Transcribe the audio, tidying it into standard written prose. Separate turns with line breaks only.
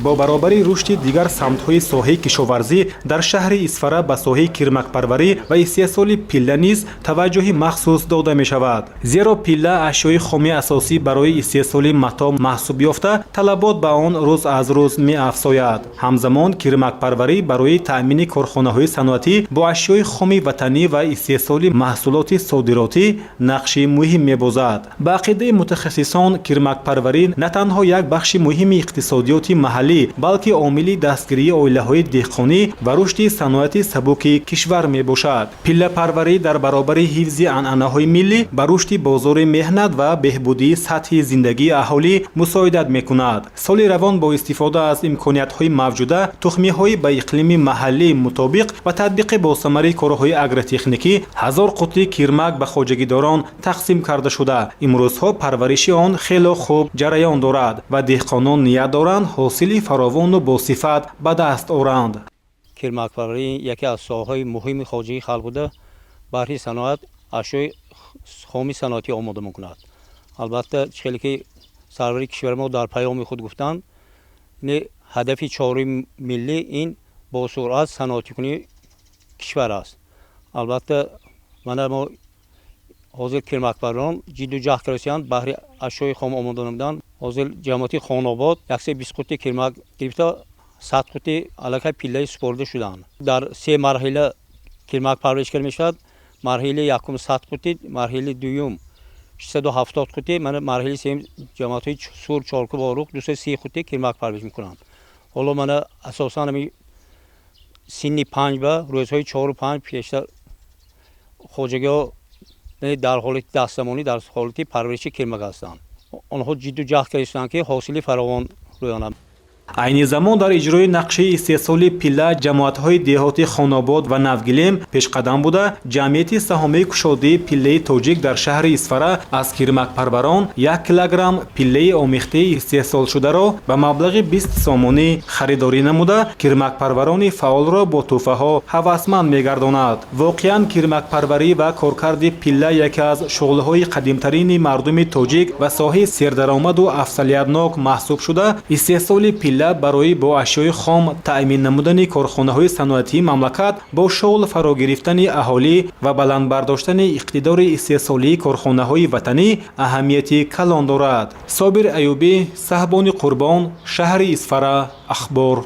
Бо баробари рушди дигар самтҳои соҳаи кишоварзӣ дар шаҳри Исфара ба соҳаи кирмакпарварӣ ва истеҳсоли пилла низ таваҷҷӯҳи махсус дода мешавад, зеро пилла ашёи хоми асосӣ барои истеҳсоли матоъ маҳсуб ёфта, талабот ба он рӯз аз рӯз меафзояд. Ҳамзамон кирмакпарварӣ барои таъмини корхонаҳои саноатӣ бо ашёи хоми ватанӣ ва истеҳсоли маҳсулоти содиротӣ нақши муҳим мебозад. Ба ақидаи мутахассисон, кирмакпарварӣ на танҳо як бахши муҳими иқтисодиёти маҳаллӣ, балки омили дастгирии оилаҳои деҳқонӣ ва рушди саноати сабуки кишвар мебошад. Пиллапарварӣ дар баробари ҳифзи анъанаҳои миллӣ ба рушди бозори меҳнат ва беҳбудии сатҳи зиндагии аҳолӣ мусоидат мекунад. Соли равон бо истифода аз имкониятҳои мавҷуда, тухмиҳои ба иқлими маҳаллӣ мутобиқ ва татбиқи босамари корҳои агротехникӣ 1000 қуттии кирмак ба хоҷагидорон тақсим карда шуда, имрӯзҳо парвариши он хело хуб ҷараён дорад ва деҳқонон ният доранд ҳосили фаровону босифат ба даст оранд.
Кирмакпарварӣ яке аз соҳаҳои муҳими хоҷагии халқ буда, баҳри саноат ашёи хоми саноатӣ омода мекунад. Албатта, чӣ хеле ки сарвари кишвари мо дар паёми худ гуфтанд, ҳадафи чоруми миллӣ ин бо суръат саноатикунии кишвар аст. Албатта, мана мо ҳозир кирмакпарварон ҷидду ҷаҳд кардастанд баҳри ашёи хом омода намудан. Ҳозир ҷамоати Хонобод 120 қутти кирмак гирифта, 100 қутти аллакай пиллаи супорида шуданд. Дар се марҳила кирмак парвариш карда мешавад. Марҳилаи якум 100 қутти, марҳилаи дуюм 670 қутти, мана марҳилаи сеюм ҷамоатҳои Сур, Чорку, Ворух 230 қутти кирмак парвариш мекунанд. Ҳоло мана асосан ҳами синни 5 ба рӯзҳои 4-у 5 пештар хоҷагиҳо дар ҳолати дастзамонӣ, дар ҳолати парвариши кирмак ҳастанд. Онҳо ҷидду ҷаҳд кардастанд, ки ҳосили фаровон рӯёнанд.
Айни замон дар иҷрои нақшаи истеҳсоли пилла ҷамоатҳои деҳоти Хонобод ва Навгилем пешқадам буда, ҷамъияти саҳомии кушодаи «Пиллаи тоҷик» дар шаҳри Исфара аз кирмакпарварон 1 килограмм пиллаи омехтаи истеҳсолшударо ба маблағи 20 сомонӣ харидорӣ намуда, кирмакпарварони фаъолро бо тӯҳфаҳо ҳавасманд мегардонад. Воқеан, кирмакпарварӣ ва коркарди пилла яке аз шуғлҳои қадимтарини мардуми тоҷик ва соҳаи сердаромаду афзалиятнок маҳсуб шуда, истеҳсоли пилла барои бо ашёи хом таъмин намудани корхонаҳои саноатии мамлакат, бо шуғл фаро гирифтани аҳолӣ ва баланд бардоштани иқтидори истеҳсолии корхонаҳои ватанӣ аҳамияти калон дорад. Собир Аюбӣ, Саҳбони Қурбон, шаҳри Исфара, Ахбор.